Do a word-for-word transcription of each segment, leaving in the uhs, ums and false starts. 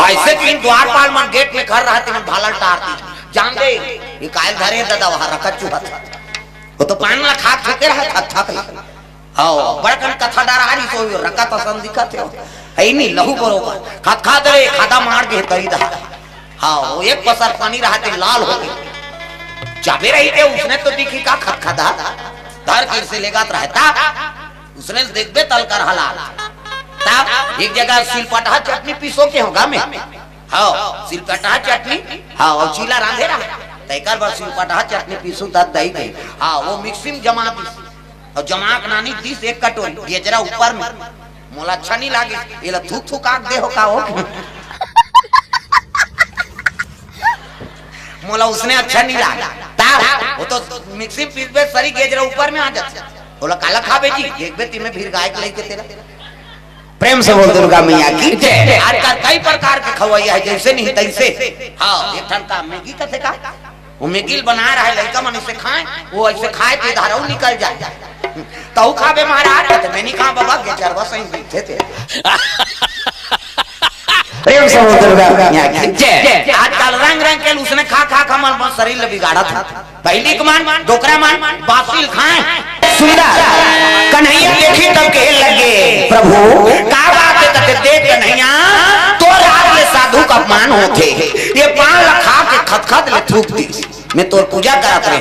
अइसे कि द्वारपाल मन गेट में खड़े रहय, तेमन भाला ल टार दिस। जान दे, ये कायल धरे ददा, वहाँ रकत चुहत हे। वो तो पान ला खा थूके रहय, थक थक। हाँ, बड़ा कन कथा डरा रही, तो रकत असन दिखत हे। हे नहीं, लहू बरोबर। खत खा दे, खादा मार के तरी दा। हाँ, वो एक पसर पानी रहय ते लाल हो गे। जाबे रही ते उसने तो दिखी का खत खादा। धर के से लेगत रहय ता। उसने देखबे तल कर हला। तब एक जगह सिलपटहा चटनी पीसो के होगा में। हाँ, सिलपटहा चटनी। हाँ, अउ चीला रांधे रहा। त एकर बर सिलपटहा चटनी पीसू त दही के। हाँ, वो मिक्सी में जमा दिस। अउ जमा के नानी दिस एक कटोरी, गेजरा ऊपर में। मोला अच्छा नहीं लागे। एला थूक थूक आग दे हो का हो? मोला उसने अच्छा नहीं लागे। तार, वो तो मिक्सी में पीसबे, सरी गेजरा ऊपर में आ जाथे। बोला, "काला खाबे जी?" देखबे, तिमे फिर गाय के लेके तेला। प्रेम से बोल दुर्गा मैया की जय। आजकल कई प्रकार के खवैया हे, जइसे नहीं तइसे। हाँ, एक ठन का मैगी कथे का, वो मैगी ल बना रहा हे, लइका मन इसे खाए, वो ऐसे खाए तो धारऊ निकल जाए। तहू खाबे महाराज, कथे, "मैं नहीं खा बाबा, गेचरवा सही दिखथे ते।" प्रेम से बोल दुर्गा मैया की जय। आजकल रंग रंग के उसने खा खा के हमर शरीर ल बिगाड़त हे। पहिली के मन, डोकरा मन, बासी ल खाए। सुंदर कन्हैया देखिस तब कहे लगे, "प्रभु, का बात हे?" कथे, "देख कन्हैया, तोर हाथ ले साधु का अपमान होथे। ये पान ला खा के खतखत ले थूक दिस। मैं तोर पूजा करत रहे,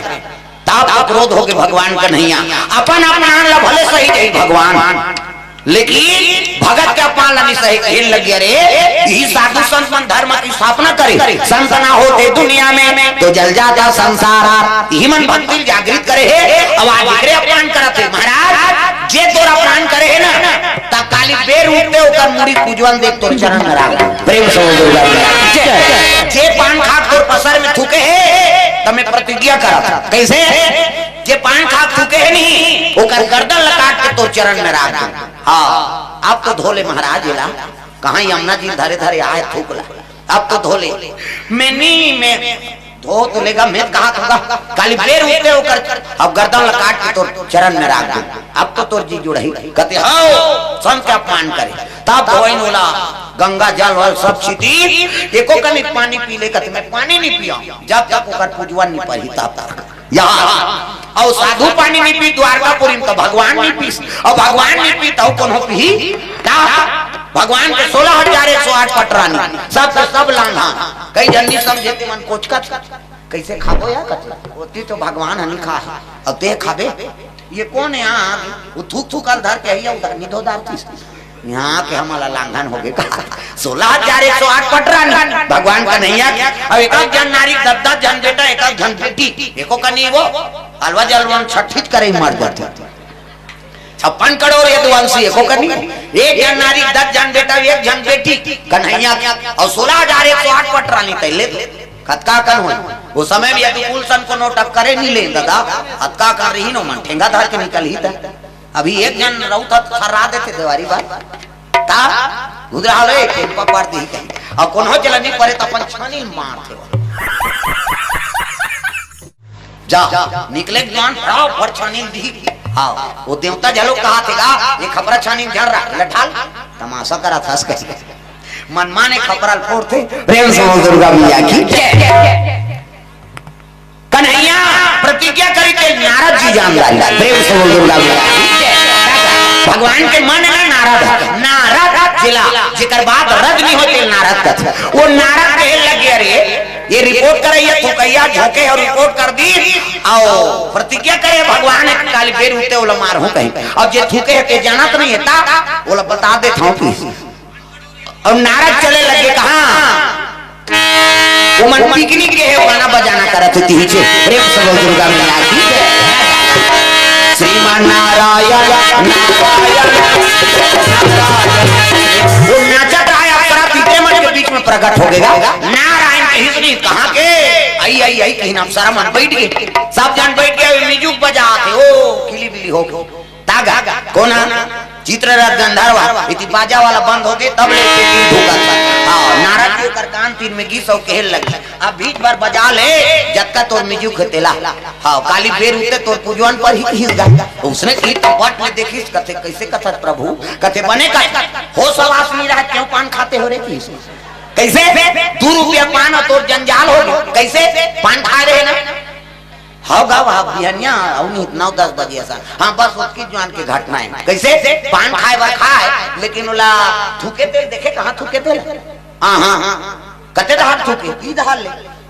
तब तो क्रोध होगे भगवान कन्हैया। अपन अपमान ला भले सही जाही भगवान, लेकिन भगत के अपमान ला नहीं सहे।" कहे लगे, "अरे, यही साधु संत मन धर्म की स्थापना करे, संत ना होते दुनिया में तो जल जाता संसार। यही मन भक्ति जागृत करे हे, अब आज एकरे अपमान करत हे। महाराज, जे तोर अपमान करे हे ना, त काली बेर उठते ओकर मुड़ी पूजवन दे तोर चरण में राख।" प्रेम से बोल दुर्गा मैया की जय। जे पान खा तोर पसर में थूके हे, त मैं प्रतिज्ञा करत, कैसे? जे पान खा थूके हे नहीं, ओकर गर्दन ला काट के तोर चरण में राख दूं। हाँ, अब तो धो ले महाराज एला। कहाँ यमुना जी धरे धरे आए थूक ला। अब तो धो ले। मैं नहीं, मैं धो तो लेगा, मैं कहा थूका। काली बेर उठते ओकर, अब गर्दन ला काट के तोर चरण में राख दूं। अब तो तोर जी जुड़ही। कथे, "हव, संत के अपमान करे।" तब धोइन ओला, गंगा जल वल सब छिटी, एको कनिक पानी पी ले। कथे, "मैं पानी नहीं पिया, जब तक ओकर पूजवन नहीं परही तब तक।" यहाँ अउ साधु पानी नहीं पी, द्वारकापुरी में तो भगवान नहीं पीस, अउ भगवान नहीं पी तो कोनो पीही का? भगवान के सोलह हजार एक सौ आठ पटरानी, सब तो सब लांघा। कई झन नहीं समझे, ते मन कोचकत, "कैसे खाबो या?" कथे, "ओती तो भगवान ह नहीं खा, अउ ते खाबे? ये कोन हे यहाँ?" वो थूक थूक ल धर के आइया, उधर नहीं धो दारतीस। यहाँ के हमला लांघन होगे का? सोलह हजार एक सौ आठ पटरानी, भगवान कन्हैया के। अब एक एक झन नारी, दस दस झन बेटा, एक एक झन बेटी, एको कनी वो अलवा जलवन छठित करे मर जाथे। छप्पन करोड़ यदुवंशी एको कनी, एक झन नारी, दस झन बेटा, एक झन बेटी, कन्हैया के। अउ सोलह हजार एक सौ आठ पटरानी तैले तो कतका कन होय? वो समय में यदि कुल सन को नोट करे नहीं ले दादा, अतका कन रही नो मन, ठेंगा धर के निकलही त। अभी एक झन रउत ह थर्रा देथे देवारी बार। ता घुदरा हलो एक दिन पकड़ दी कहीं। अउ कोनो चला नहीं परे त अपन छानी मारथे। जा, निकले के जवान फटाफट छानी दी। हाँ, वो देवता झलो कहा थे गा, "ये खपरा छानी झर रहा, लठाल, तमाशा करा था कहीं।" मनमाने खपरा ल फोड़थे। प्रेम से बोल दुर्गा मैया की जय। कन्हैया प्रतिज्ञा करी के नारद जी जान डारी। प्रेम से बोल दुर्गा मैया की जय। भगवान के मन में नारद हे, नारद जिला, जेकर बात रद नहीं होते नारद कथे। वो नारद कहे लगे, "अरे, ये रिपोर्ट करे, ये थुकैया झोंके अउ रिपोर्ट कर दी, अउ प्रतिज्ञा करे भगवान काली बेर उठते ओला मारहूं कहीं, अउ जे थूके हे ते जानत नहीं हे ता ओला बता देत हूं।" अउ नारद चले लगे कहाँ? वो मन पिकनिक गे हे, गाना बजाना करत हे तिही चे। प्रेम से बोल दुर्गा मैया की जय। श्रीमान नारायण, नारायण, नारायण। वो नाचत आय, अप्सरा पीते मन के बीच में प्रकट होगे गा। नारायण कहिस नहीं, कहाँ के? आई, आई, आई, कहिन अप्सरा मन बइठ गे। सब झन बइठ गे, म्यूजिक बजात हे, ओ, खिली बिली होगे। तागा, कोना? चित्ररथ गंधर्व, इति बाजा वाला बंद होगे, तब ले के तीर भूकत हे। हाँ, नारद जी ओकर कान तीर में गिस अउ कहे लगे, "अब बीच भर बजा ले, जतका तोर म्यूजिक हे तेला।" हाँ, काली बेर उठते तोर पूजवन परही कहिस गा। उसने की तो पट ले देखिस, कथे, "कैसे कथस प्रभु?" कथे, "बने कथस, होस हवास नहीं रहा, क्यों पान खाते हो रे?" कहिस। कइसे? दू रुपया पान अउ तोर जंजाल हो गे। कइसे? पान खाय रहे ना। हव गा, वहाँ बिहनिया अउ नहीं, नौ दस बजे असन। हाँ, बस ओतकी जुवान के घटना हे। कइसे? पान खाय बर खाय, लेकिन ओला थूके तेल देखे, कहाँ थूके तेल? हाँ, हाँ, हाँ। कते डहर थूके? ई डहर ले।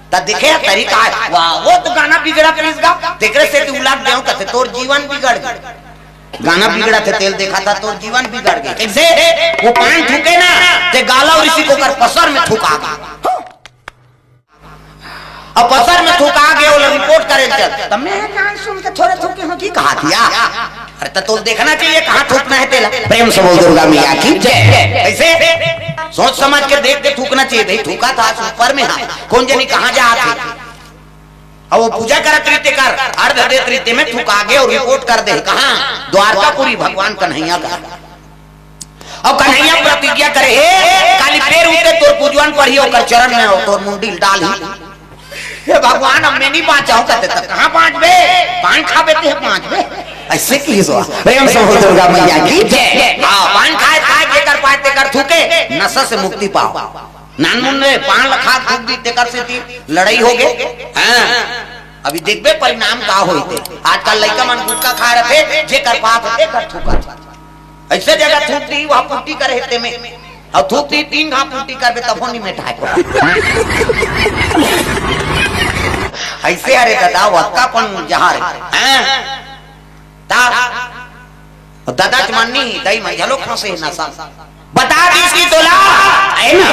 त देखे तरीका हे। वाह, वो तो गाना बिगड़ा करिस गा। तेकरे सेती उलट देव कथे, तोर जीवन बिगड़ गे। गाना बिगड़त हे, तेल देखत हे, तोर जीवन बिगड़ गे। कइसे? वो पान थूके ना, ते गाला अउ इसी को कर पसर में थूका गे। अब पसर में थूका गे, ओला रिपोर्ट करे चल। त मैं जान सुन के थोरे थूके हों कि कहा दिया। अरे त तोला देखना चाहिए कहाँ थूकना हे तेला। प्रेम से बोल दुर्गा मैया की जय। कइसे? सोच समझ के देख के थूकना चाहिए भाई। थूकत हे ऊपर में, हाँ, कोन जनी कहाँ जात हे। अब वो पूजा करत रहिथे, कर अर्घ देत रहिथे में थूका गे अउ रिपोर्ट कर दे कहाँ? द्वारकापुरी भगवान कन्हैया कर। अब कन्हैया प्रतिज्ञा करे हे, काली फेर उठे तोर पूजवन परही, ओकर चरण में अउ तोर मुंडी ल डालही। हे भगवान, अब मैं नहीं बाँचहूँ कथे, त कहाँ बाँचबे? पान खाबे ते बाँचबे। अइसे किहिस। प्रेम से बोल दुर्गा मैया की जय। हाँ, पान खाय खाय जेकर पाय तेकर थूके, नशा से मुक्ति पाव। नानमुन में पान ल खा थूक दिस, तेकर सेती लड़ई हो गे। हाँ, अभी देखबे परिणाम का होही ते। आजकल लइका मन गुटखा खाय रथे, जेकर पात हे तेकर थूकत। अइसे जगह थूक दिही, वहाँ पुट्टी करे हे ते में। अउ थूक दिही, तीन घांव पुट्टी करबे, तभो नहीं मेटाय। अइसे अरे ददा, वतका पन जहाँ रे। हाँ? ता, ददा च माननी, दई मन घलो फंसे हे नशा। बता दिस कि तोला, हे ना?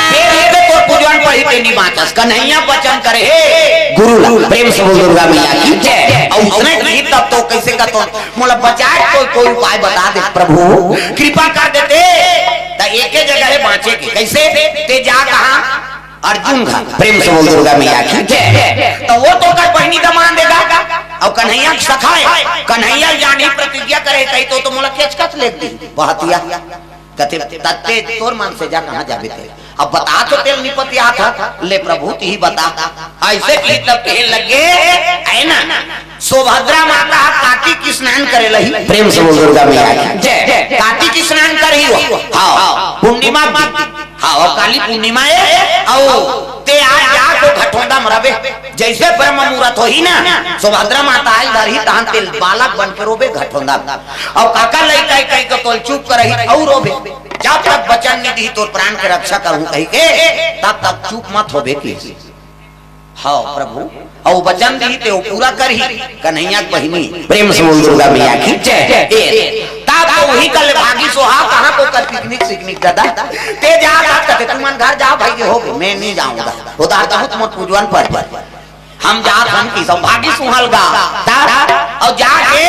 फेर एके तोर पूजवन परही ते नहीं बाँचस। कन्हैया बचन करे हे गुरु ला। प्रेम से बोल दुर्गा मैया की जय। अउ उसने की तब तो कइसे का तो मोला बचाय कोई, कोई उपाय बता दे प्रभु, कृपा कर देते। त एके जगह हे बाँचे के। कइसे? ते जा कहाँ? अर्जुन घर। प्रेम से बोल दुर्गा मैया की जय। त वो तो ओकर बहिनी दमांद हे गा, अउ कन्हैया के सखा हे। कन्हैया जानी प्रतिज्ञा करे कही तो, तो मोला केचकच लेग दी। बहतिया कथे, तत्ते तोर मन से जा, कहाँ जाबे ते? अब बता तो तेल निपतिया था, ले प्रभु तिही बता। अइसे की तब कहे लगे, हे ना, सुभद्रा माता ह कार्तिक स्नान करे ल आही। प्रेम से बोल दुर्गा मैया की जय। कार्तिक स्नान करही वो। हाँ, पूर्णिमा की। हाँ, अउ काली पूर्णिमा हे, अउ ते आज जा तो घटोंदा म रबे। जइसे ब्रह्म मुहूर्त होही ना, सुभद्रा माता आय धरही, तहन तेल बालक बन के रोबे घटोंदा म। अउ काका लइका कही के तोल चुप करही अउ रोबे। जब तक बचन नहीं दिही तोर प्राण के रक्षा करहूँ कही के, तब तक चुप मत होबे किहिस। हाँ प्रभु, अउ बचन दिही ते वो पूरा करही। कन्हैया के बहिनी, प्रेम से बोल दुर्गा मैया की जय। ए, तब तो उही कल भागी सोहा, कहाँ को कर पिकनिक सिकनिक ददा। ते जा, जा, कथे, तुमन घर जाव भाई, हो गे, मैं नहीं जाऊँगा। उधार तो तुमन पूजवन पर पर। हम जात हन कि सब भागी सुहल गा। ता, अउ जाके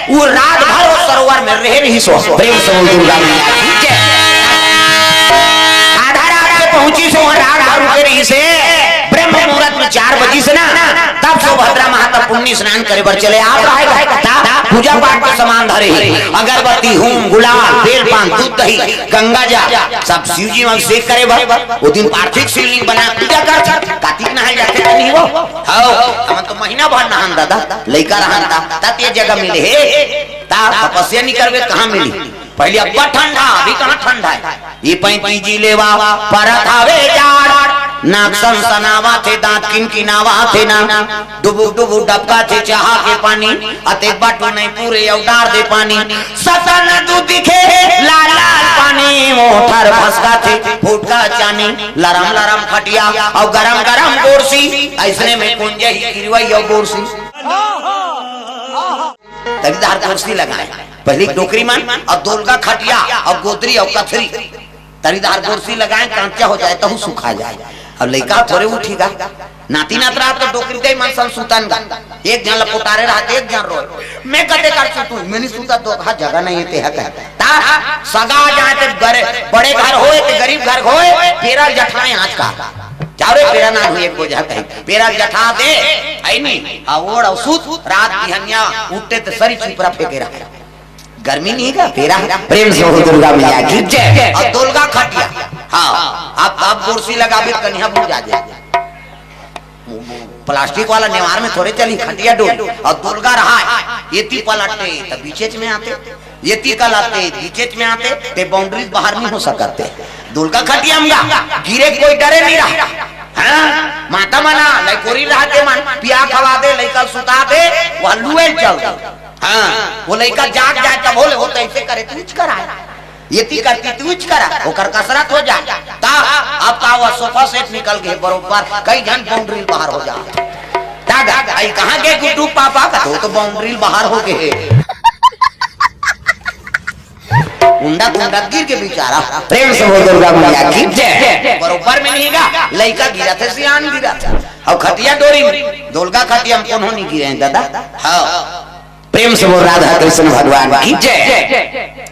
वो रात भर वो सरोवर में रहे रहिस। प्रेम से बोल दुर्गा मैया की जय। आधा रात के पहुंचिस, रात भर रुके रहिस। ब्रह्म मुहूर्त में चार बजिस ना, तब सुभद्रा माता पुण्य स्नान करे बर चले आत रहे। ता, पूजा पाठ के सामान धरे हे, अगरबत्ती, हूम, गुलाल, बेल पान, दूध, दही, गंगा जल, सब शिव जी म अभिषेक करे बर। वो दिन पार्थिव शिवलिंग बना पूजा कर, कार्तिक नहाय जाथे कि नहीं वो? हव, हमन तो महीना भर नहान ददा, लइका रहन ता, तब ये जगह मिले हे, ता तपस्या नहीं करबे, कहाँ मिली? पहले अब्बड़ ठंडा, अभी कहाँ ठंडा हे? ये पैंती जी लेवा, परत हवे जाड़, नाक सनसनावत हे, दांत किनकिनावत हे ना, डुबुक डुबुक डबकाथे चाहा के पानी, अतेक बाटू नहीं पूरे अउ डार दे पानी, सतन दू दिखे लाल लाल पानी, मोठर भसकाथे फुटका चानी, लरम लरम खटिया अउ गरम गरम गोरसी, अइसने में कुंजे ही किरवई अउ गोरसी। तरीदार गोरसी लगाय। पहिली डोकरी मन अउ दोलगा खटिया अउ गोदरी अउ कथरी। तरीदार गोरसी लगाय, कांचा हो जाय, तहू सुखा जाय। अउ लइका थोरे उठही गा। नाती नात रहत तो डोकरी दई मन सन सुतन गा। एक झन ल पोटारे रहत, एक झन रोय। मैं कते कर सुतूं, मैं नहीं सुतत, दो हा जगह नहीं हे, ते हा कहे। ता सगा जाय ते बड़े, बड़े घर होय ते गरीब घर होय, पेरा ल जठाय आज का। जाव रे पेरा ना होय, एक बोझा कही। पेरा ल जठा दे, अइ नहीं, आ ओढ़ अउ सुत, रात बिहनिया उठे ते सरी चिपरा फेंके रहे। गर्मी नहीं का पेरा। प्रेम से बोल दुर्गा मैया की जय। अउ दोलगा खटिया। हाँ, अब, अब गोरसी लगाबे त कनिहा भूजा जाय। प्लास्टिक वाला नेवार में थोरे चली खटिया डोली। अउ दोलगा रहय, एती पलटते त बीचेच में आते, एती कलते बीचेच में आते, ते बाउंड्री बाहर नहीं हो सकते। दुलका खटिया म गा, गिरे कोई डरे नहीं रहा। हाँ, माता मन लइकोरी रहा के मन पिया खवा दे, लइका सुता दे, वह लुए चल दे। हाँ, वो लइका जाग जाए तब होले, वो तो ऐसे करे, तू इच करा, ये ती करती, तू इच करा, ओकर कसरत हो जाए। ता अब का हुआ, सोफा सेट निकल गए बरोबर, कई झन बाउंड्री बाहर हो जाए। ता गा, आई कहाँ गए गुड्डू पापा का, तो, तो बाउंड्री बाहर हो गए। उंडा कुंडा गिर के बेचारा। प्रेम से बोल दुर्गा मैया की जय। बरोबर में नहीं गा, लइका गिरा थे, सियान गिरा थे। और खटिया डोरी में, दुलका खटिया म कोनो नहीं गिरे हैं दादा। हाँ, प्रेम से बोल राधा कृष्ण भगवान की जय।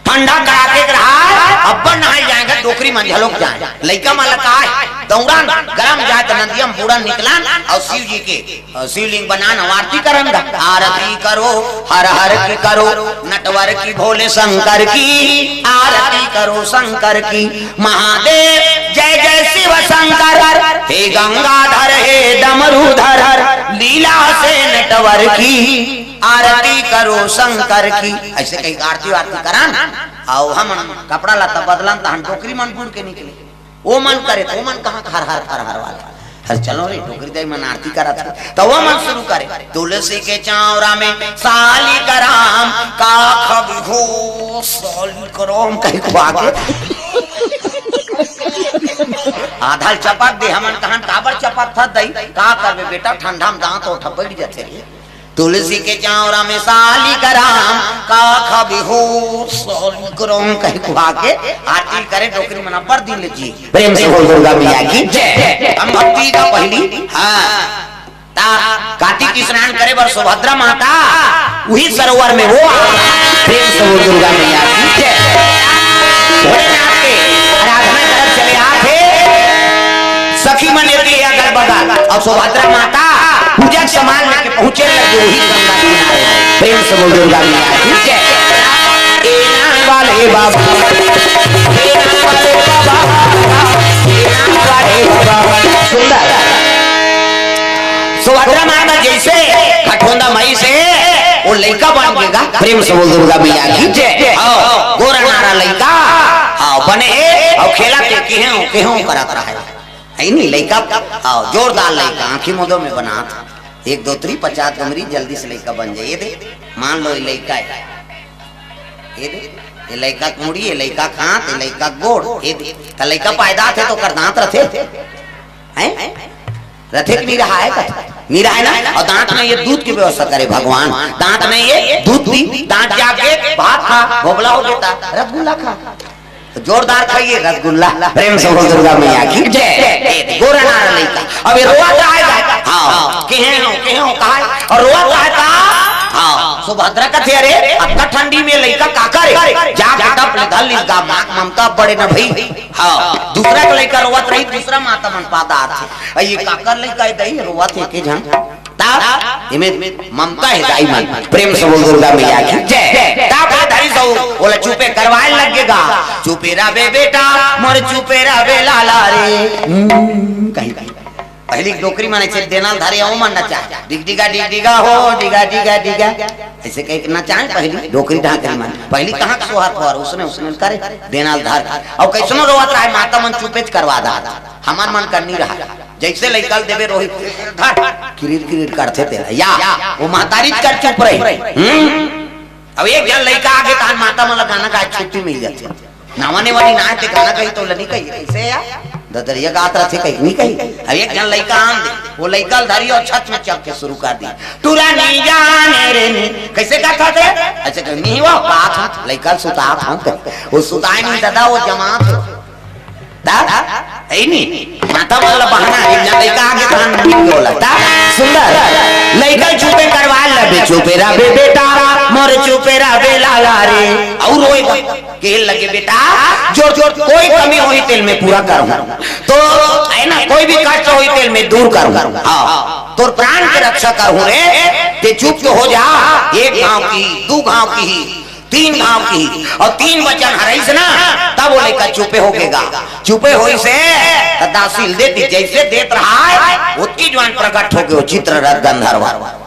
ठंडा कड़ाके के रहा, अब्बड़ नहाए जाएंगे, डोकरी मन झलोक जाए। लइका मन ला का है, दौड़न, गरम जाए तो नदिया म बूड़न निकलन और शिव जी के अ, शिवलिंग बनान, आरती करन गा। आरती करो, हर हर की करो, नटवर की, भोले शंकर की, आरती करो शंकर की। महादेव जय जय शिव शंकर, हे गंगाधर हे डमरूधर, लीला से नटवर की, आरती करो शंकर की। ऐसे कहीं आरती वारती करन, आओ हम कपड़ा लत्ता बदलन, तहन डोकरी मन बूड़ के निकले। ओ मन करे, तो ओ मन कहाँ हर हर हर हर वाला। हर चलो रे, डोकरी दाई मन आरती करत हे। तो ओ मन शुरू करे, "तुलसी के चौरा में सालिग्राम, का खबि हो सालिग्राम," कहि खुआ के। आधा ल चपक दे, हमन कहन, "काबर चपक थस दई?" का करबे बेटा, ठंडा में दांत ओठ बैठ जाथे रे। तुलसी के चौरा में सालिग्राम, का खबि हो सालिग्राम, कहि खुआ के आरती करे, डोकरी मन अब्बड़ दिन ले जी। प्रेम से बोल दुर्गा मैया की जय। हम भक्ति का पहली, हाँ, ता कातिक स्नान करे बर सुभद्रा माता उही सरोवर में वो आ। प्रेम से बोल दुर्गा मैया की जय। भोलेनाथ के आराधना करत चले आथे। सखी मन एती अगल बगल, और सुभद्रा माता पूजा के सामान लेके पहुंचे लगे वही गंगा किनारे। प्रेम से बोल दुर्गा मैया की जय। ए नाम वाले बाबा, ए नाम वाले बाबा, ए नाम वाले बाबा। सुंदर। सुभद्रा माता जैसे खटोंदा मई से वो लइका बन गेगा। प्रेम से बोल दुर्गा मैया की जय। हाँ, गोरा नारा लइका, हाँ, बने हे, और खेला के केहें, केहें करत रहे। है नहीं लइका, हाँ, जोरदार लइका, आँखी मोदो में बनात। एक दो त्री पचास डोंगरी जल्दी से लइका बन जाए। ये दे, मान लो ये लइका है, ये दे, ये लइका के मुड़ी, ये लइका के हाथ, ये लइका के गोड़, ये दे, त लइका पैदा थे तो ओकर दांत रथे, हैं? रथे कि नहीं रहा है का? नहीं रहा है ना? और दांत में ये दूध की व्यवस्था करे भगवान, दांत में ये दूध दी, दांत जाके भात खा, भोबला हो जाता, रसगुल्ला खा। तो जोरदार खाइए रसगुल्ला। प्रेम से बोल दुर्गा मैया की जय। ए, गोरा नारा लइका। अब ये रोवत आएगा। हाँ, केहें हो, केहें हो, कहा है? और रोवत आएगा। हाँ, सुभद्रा कथे, "अरे, अतका ठंडी में लइका का करे?" जाके टप ले धर लीस गा, माँ के ममता बड़े न भई। हाँ, दूसरा के लइका रोवत रही, दूसरा माता मन पादा आथे। "अ, ये काकर लइका है दई, रोवत हे के झन?" ता एमे ममता हे दाई मन। प्रेम से बोल दुर्गा मैया की जय। ता का धरी सो, बोला चुपे करवाए लगेगा। "चुपे रबे बेटा, मोर चुपे रबे लाला रे।" हम्म, कही, कही। पहली डोकरी माने से देनाल धारे ओ मन नचा। डिग डिगा, डिग डिगा हो, डिगा, डिगा, डिगा। ऐसे कह के नचाए पहली डोकरी ढाकरी मन। पहली कहाँ के सोहर फोहर, उसने, उसने करे देनाल धार। और कैसनो रोवत रहे, माता मन चुपेच करवा दा। हमार मन करनी रहा। जैसे लइका ल देबे रोहित, धर, किरिर किरिर करथे तेला। या, वो महतारी कर चुप रही। हम्म? अब एक झन लइका आगे तहन माता मन ल गाना गाए छुट्टी मिल जाथे। नावा नेवा नी नाए ते गाना कही तो ल नी कही, कैसे या? ददरिया गात रथे कही, नी कही। अब एक झन लइका आन दे, वो लइका ल धरी और छत में चढ़ के शुरू कर दी। "टुरा नी जाने रे नी।" कैसे गात थे? अच्छा कही, "नी वो, बात हम लइका ल सुतात हम।" वो सुताए नहीं दादा, वो जमात हो। ता? है नी? माता वाला बहाना, एक झन लइका आगे तहन नी बोला। ता? सुंदर। लइका चुपे करवा लबे, "चुपे रबे बेटा, मोर चुपे रबे लाला रे।" और रोएगा। कहे लगे, "बेटा, जोर जोर कोई कमी होही तेल में पूरा करूँ। तो है ना, कोई भी कष्ट होही तेल में दूर करूँ। हाँ, तोर प्राण के रक्षा करूँ रे, ते चुप तो हो जा। एक घाव की, दू घाव की ही, तीन घाव किहिस अउ तीन बचन हरइस ना, तब वो लइका चुपे होगे गा। चुपे होइस हे, त दासी ल दे दिस, जइसे देत रहय, ओतकी जुवार प्रगट होगे वो चित्ररथ गंधर्व।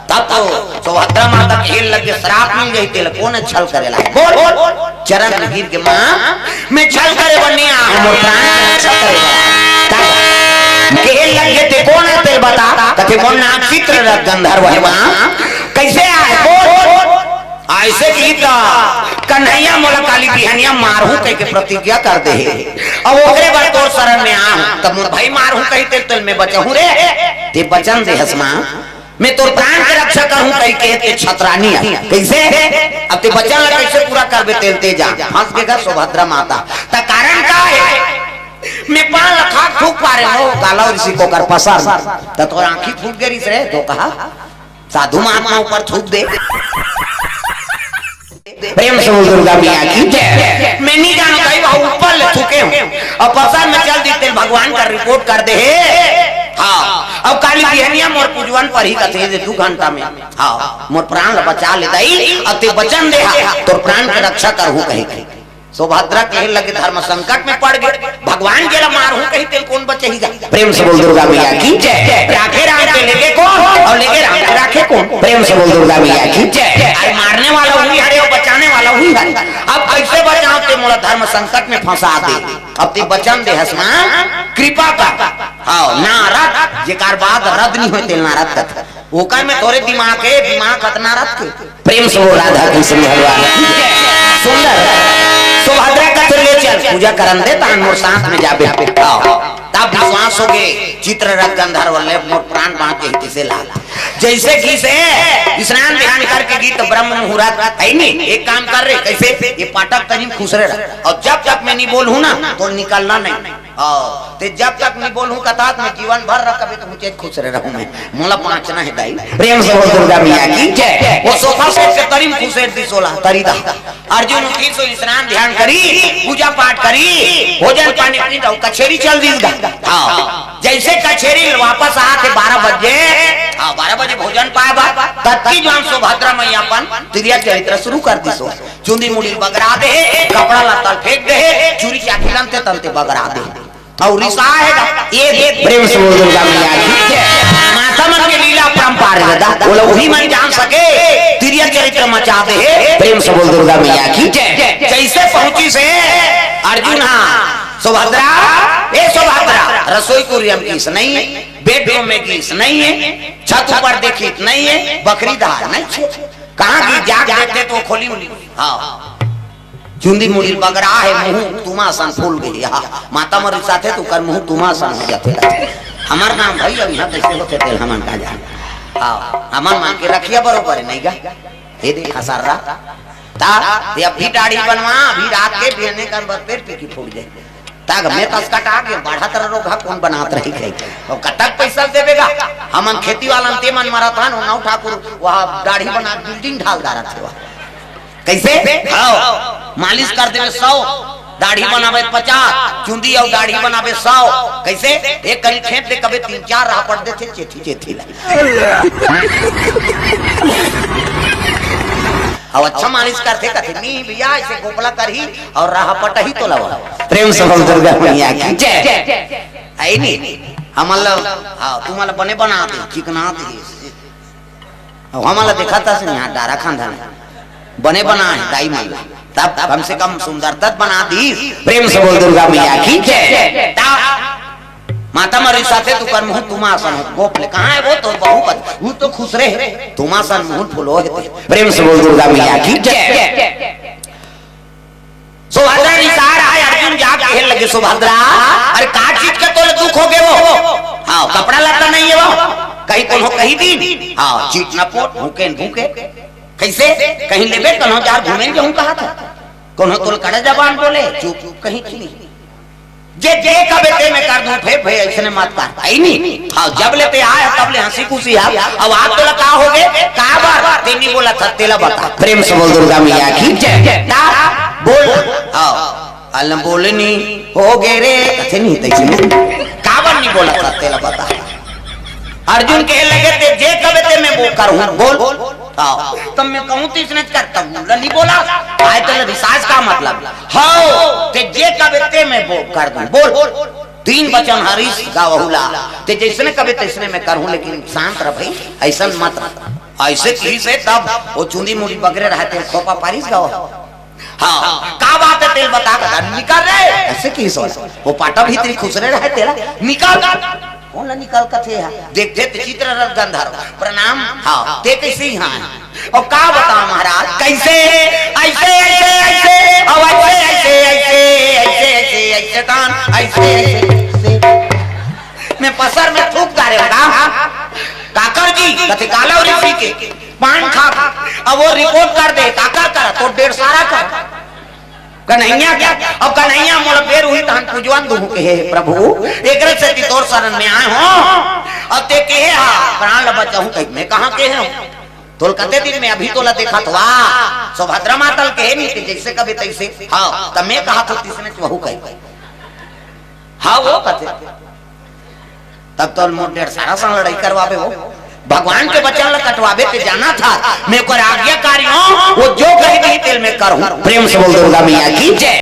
तब तो सुभद्रा माता कहे लगे, "श्राप मिल जाही तेला, कोन छल करे ला?" बोल, बोल, चरण में गिर के, "माँ, मैं छल करे बर नइ आए हँव, मोर प्राण के रक्षा करे बर।" कहे लगे, "तें कोन हस तेला बता।" कथे, "मोर नाम चित्ररथ गंधर्व हे माँ।" "कइसे आए? बोल।" अइसे कहिस त कन्हैया मोला काली बिहनिया मारहूँ कहिके प्रतिज्ञा कर दे हे। अब ओकरे बर तोर शरण में आए हँव। तब मोर भाई मारहूँ कहिथे तेला मैं बचाहूँ रे। तें बचन दे हस माँ, मैं तोर प्राण के रक्षा करहूँ कहिके तें छतरानी अस। कइसे? अब तें बचन ला कइसे पूरा करबे तेला तें जान। फँस गे गा सुभद्रा माता। त कारण का हे? मैं पान ला खा के थूक पारे हँव, काला ऋषि के ओकर पसर। त तोर आँखी फूट गे रिहिस रे, तो कहा साधु महात्मा ऊपर थूक दे। प्रेम से बोल दुर्गा मैया की जय। मैं नइ जानँव भाई, वो ऊपर ले थूके हँव अउ पसर में चल दिस तेला भगवान कर रिपोर्ट कर दे हे। हाँ, अब काली बिहनिया मोर पूजवन परही कथे दे दू घंटा में। हाँ, मोर प्राण ला बचा ले दाई, अब तें बचन दे हा, तोर प्राण के रक्षा करहूँ कहिके। सुभद्रा कहे लगे, "धर्म संकट में पड़ गे, भगवान जेला मारहूँ कहिथे तेला कोन बचाही गा?" प्रेम से बोल दुर्गा मैया की जय। राखे राम के लेगे कोन अउ लेगे राम के राखे कोन? प्रेम से बोल दुर्गा मैया की जय। अरे मारने वाला उही हरे अउ बचाने वाला उही हरे। अब कइसे बचाँव, तें मोला धर्म संकट में फँसा दे। अब तें बचन दे हस माँ, कृपा कर। हाँ, नारद, जेकर बाद रद नइ होय तेला नारद कथे। ओकर में थोरे दिमाग हे, दिमाग अतना रथे। प्रेम से बोल राधा कृष्ण भगवान की जय। सुंदर। सुभद्रा कथे ले चल, पूजा करन दे, तहन मोर साथ में जाबे। आओ। तब विश्वास होगे, चित्ररथ गंधर्व ले मोर प्राण बाँच गे कहिसे लाल। जइसे कहिसे स्नान ध्यान करके गिस त ब्रह्म मुहूर्त हे नी, एक काम कर रे, कइसे ये पाटक तनी खुसरे रह, अउ जब तक मैं नइ बोलहूँ ना, तोर निकलना नहीं। हाँ, तें जब तक नइ बोलहूँ कथा, त मैं जीवन भर रखबे त मुझे खुसरे रहूँ मैं। मोला बाँचना हे दाई। प्रेम से बोल दुर्गा मैया की जय। वो सोफा सेट के तरी में खुसेर दिस ओला, तरी दा। अर्जुन उठिस ओ स्नान ध्यान करिस, पूजा पाठ करिस, भोजन पानी करिस अउ कचेरी चल दिस गा। हाँ, जइसे कचेरी ले वापस आथे बारह बजे, हाँ, बारह बजे भोजन पाय बर, ततकी जुवार सुभद्रा मैया अपन तिरिया चरित्र शुरू कर दिस ओ। चुंदी मुड़ी ल बगरा दे हे, कपड़ा लत्ता ल फेंक दे हे, चूरी चाँदी ल अंते तंते बगरा दे हे। अउ रिसाय हे गा, ये दे। प्रेम से बोल दुर्गा मैया की जय। माता मन के लीला अपरंपार हे गा, ओला उही मन जान सके, तिरिया चरित्र मचा दे हे। प्रेम से बोल दुर्गा मैया की जय। जइसे पहुँचिस हे अर्जुन हा, सुभद्रा, ए सुभद्रा, रसोई कुरिया में गिस नहीं हे, बेडरूम में गिस नहीं हे, छत ऊपर देखिस नहीं हे, बखरी डहार नहीं हे। कहाँ गिस, जाके देखथे त खोली उली। हाँ। चुंदी मुड़ी ल बगरा हे, मुहूँ तुमा असन फूल गे हे। हाँ, माता मन रिसाथे त ओकर मुहूँ तुमा असन हो जाथे। हमर नाम भाई, अब इहाँ कइसे होथे तेला हमन का जान। हाँ, हमन मन के रखिया बरोबर हे, नहीं गा? ये देख, हसर्रा। त, ये अभी दाढ़ी बनवा, अभी रात के बिहने कर बर पेट पीकी फूट जाय। त, मैं कस कटा के, बढ़त रह रोगहा, कोन बनात रही कही। अउ कतक पइसा देबे गा? हमन खेती वाला, ते मन मरत हन, उन्नाव ठाकुर, वहाँ दाढ़ी बना के building ढाल डारत हे वहाँ। कइसे? हाँ, मालिश कर देबे सौ, दाढ़ी बनाबे पचास, चुंदी अउ दाढ़ी बनाबे सौ। कइसे? एक करी खेत दे कबे तीन चार राहपट देथे चेथी चेथी ला। अउ अच्छा मालिश करथे कथे, "नी भैया, अइसे गोपला करही अउ राहपटही तोला।" प्रेम से बोल दुर्गा मैया की जय। हे नी, हमन ला, हाँ, तुमन ला बने बना दे, चिकना दे। अउ हमन ला देखत हस इहाँ डारा खांधा में बने बना हे दाई मन ला, तब कम से कम सुंदरता त बना दिस। प्रेम से बोल दुर्गा मैया की जय। तब माता मन रिसाथे त ओकर मुहूँ तुमा असन हो, गोप ले, "कहाँ हे वो तोर बहू?" कथे, "वो तो खुसरे हे, तुमा असन मुहूँ फुलोय हे।" प्रेम से बोल दुर्गा मैया की जय। सुभद्रा रिसाय हे, अर्जुन जाके कहे लगे, "सुभद्रा, अरे का चीज के तोला दुख होगे वो? हाँ, कपड़ा लत्ता नहीं हे वो? कहीं कोनो कहि दिस? हाँ, चीट न पोट, भूखे न भूखे।" कइसे? कहीं लेबे कोनो जार घूमे ल जाहूँ कहत हे। कोनो तोला कड़ा जबान बोले, चुप, कहीं चुप नहीं। जे, जे कबे ते मैं कर दूँ, फेर भई अइसने मत कर। हे नी? हाँ, जब ले ते आय, तब ले हँसी खुशी हे। अब आज तोला का होगे? काबर? ते नी बोलत हस, तेला बता। प्रेम से बोल दुर्गा मैया की जय। ता बोल। हाँ। अल बोलनी होगे रे। कथे नी तइसे नी। काबर नी बोलत हस, तेला बता। अर्जुन कहे लगे, "ते जे कबे ते मैं वो करूँ, बोल।" हाँ। तब मैं कहूँ तो इसने करता हूँ, नहीं बोला। आय तो रिसाज का मतलब, "हाँ, ते जे कबे ते मैं वो कर दूँ, बोल।" तीन वचन हरिस गावहुला, "ते जैसने कबे तैसने मैं करूँ, लेकिन शांत रह भाई, ऐसा मत रह।" ऐसे कही से तब वो चुंदी मुड़ी बगरे रहते, खोपा पारिस गावा। हाँ, का बात है, तेल बता, बता, निकल रे। ऐसे की सोच, वो पाटा भीतरी खुसरे रहे तेला, निकल। कौन ला निकल कथे है? देखते ते चित्ररथ गंधर्व, प्रणाम। हाँ, ते कैसे यहाँ है? और का बताओ महाराज, कैसे? ऐसे, ऐसे, ऐसे, और ऐसे, ऐसे, ऐसे, ऐसे, ऐसे, ऐसे, तान, ऐसे, ऐसे, ऐसे। मैं पसर में थूक डारे का? काकर जी, कथे काला और इसी के पान खा, अब वो रिपोर्ट कर दे, काकर कर, तो डेढ़ सारा कर। कन्हैया क्या? अब कन्हैया मोर बेर हुई तहन पूजवन दुहू के, "हे प्रभु, एकरे सेती तोर शरण में आए हो।" अब ते कहे हा, "प्राण ल बचाहूं," कही, "मैं कहाँ कहे हूँ? तोल कते दिन में अभी तोला देखा थवा, सुभद्रा माता ल कहे नहीं थे, जैसे कभी तैसे।" हाँ, तब मैं कहा थो, "तीसने वहू कही।" हाँ, वो कथे। तब तो मोर डेढ़ सारा संग लड़ाई करवाबे हो। भगवान के वचन ला कटवाबे ते जाना था। मैं ओकर आज्ञाकारी हूँ, वो जो कही नहीं तेल मैं करूँ। प्रेम से बोल दुर्गा मैया की जय।